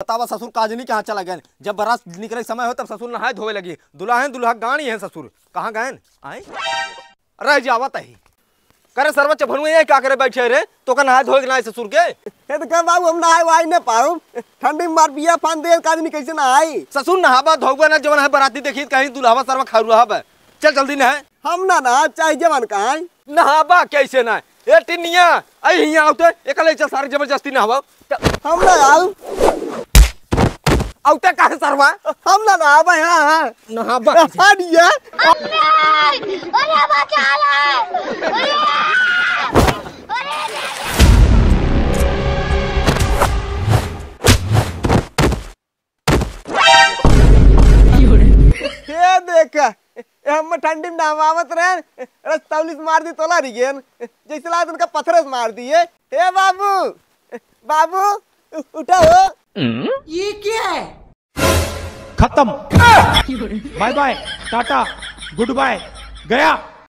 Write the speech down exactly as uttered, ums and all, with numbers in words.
बतावा ससुर काजनी कहाँ चला गए? जब बारात निकले समय हो तब ससुर नहाए धोए लगी। दुल्हन दुल्हा गाड़ी है ससुर, कहाँ गए? आए? रह जावत ही। करे सरवा चभनुआ, ये का करे बैठे रे? तो का नहाए धोए के ना है ससुर के? हे तो का बाबू, हम नहाए वहाए न पाऊ। ठंडी में मार बिया फान दे, का आदमी कैसे नहाई? ससुर नहाबा धोबा ना, जवन है बराती देखी कहीं दुल्हावा सरवा खरुआ बा। चल जल्दी नहाए। हम ना नहाब, चाहे जवन कहाई। नहाबा कैसे ना? ए टिनिया, आई हियाँ आउते, एकले चल सारे जबरदस्ती नहावा। हम ना आऊ। आउते काहे सरवा? हम ना नहाबा, हाँ, हाँ। नहाबा। हट ये। अरे, अरे बचा ले। अरे, अरे। हे देख, ए, हम ठंडी में नहवावत रहे, रस्तौली से मार दी तोला रिगेन, जैसे लागत उनका पत्थर से मार दिए। हे बाबू, बाबू, उ-, उठा हो। ये क्या है? खत्म। Bye bye, tata, goodbye, गया।